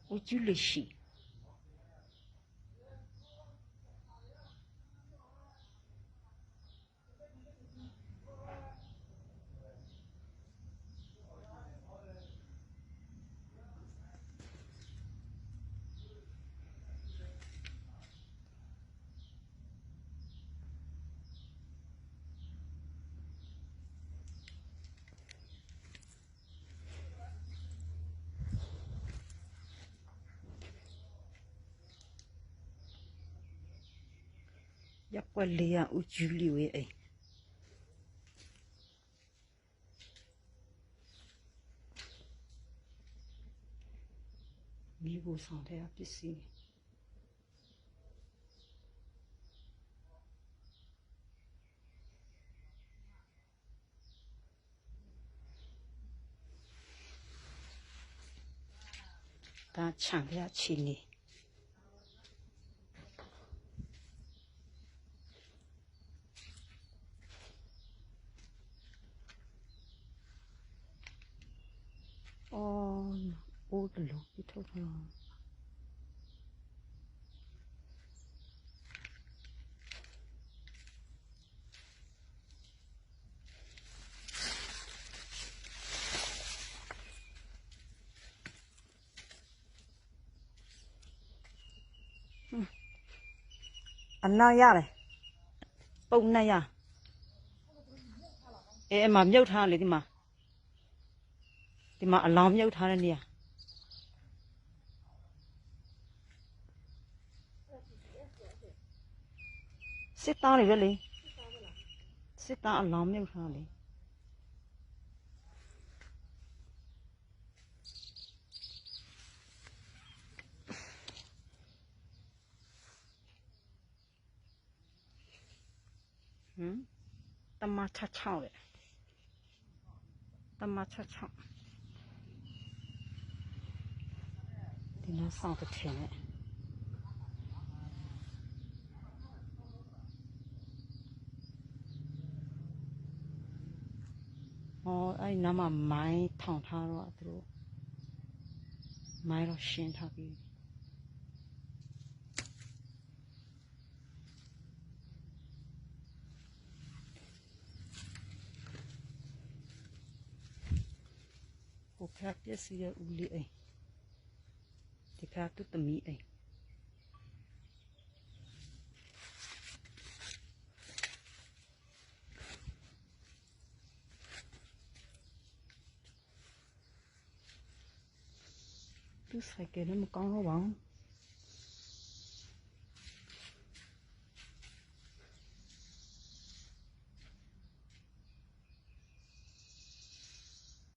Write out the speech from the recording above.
Ucu le shi. ရပ်ကွက်လေးကဦးကျူးလီဝေးအိမ်မိဖို့ဆောင်တဲ့ပစ္စည်းဒါခြံပြချီနေအော်အိုးတလုံးပြထုတ်ထား အနာရတယ်ပုံနဲ့ရအဲအမမြုပ်ထားလေဒီမှာဒီမှာအလောင်းမြုပ်ထားတဲ့နေရာစစ်သားတွေပဲလေစစ်သားအလောင်းမြုပ်ထားလေဟမ်တမချချောက်လေတမချချောက်ဒီနောက်ဆောင်တစ်ထင်နဲ့အော်အဲ့နားမှာမိုင်းထောင်ထားတော့သူတို့မိုင်းတော့ရှင်းထားပြီးဟိုဖက်ပျက်စီးတဲ့ဦးလေးအိမ်ဒီဖက်သူ့သမီးအိမ်သူဆိုင်ကယ်လည်းမကောင်းတော့ပါဘူး။